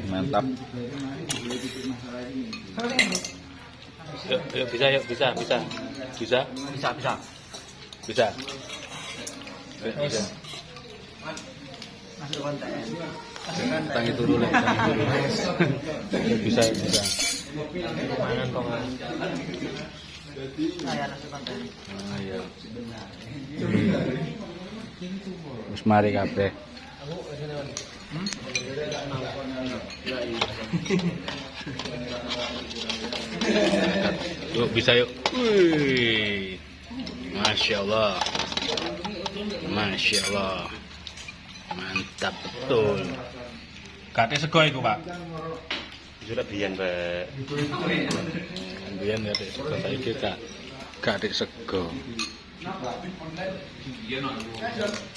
Mantap. Yuk, yuk bisa, yuk bisa, bisa. Bisa, Bisa, bisa. Bisa. Yuk, bisa. Masuk konten. Tangi turu lek, tangi turu. Yuk, bisa, yuk, bisa. Mangan kok, Mas. Saya masuk konten. Ah, iya. Wis mari kabeh. Yuk, bisa yuk. Wih. Masya Allah. Masya Allah. Mantap betul. Kate sego iku, Pak. Sudah biyen, Pak. Biyen kate sego, saiki gak kate sego.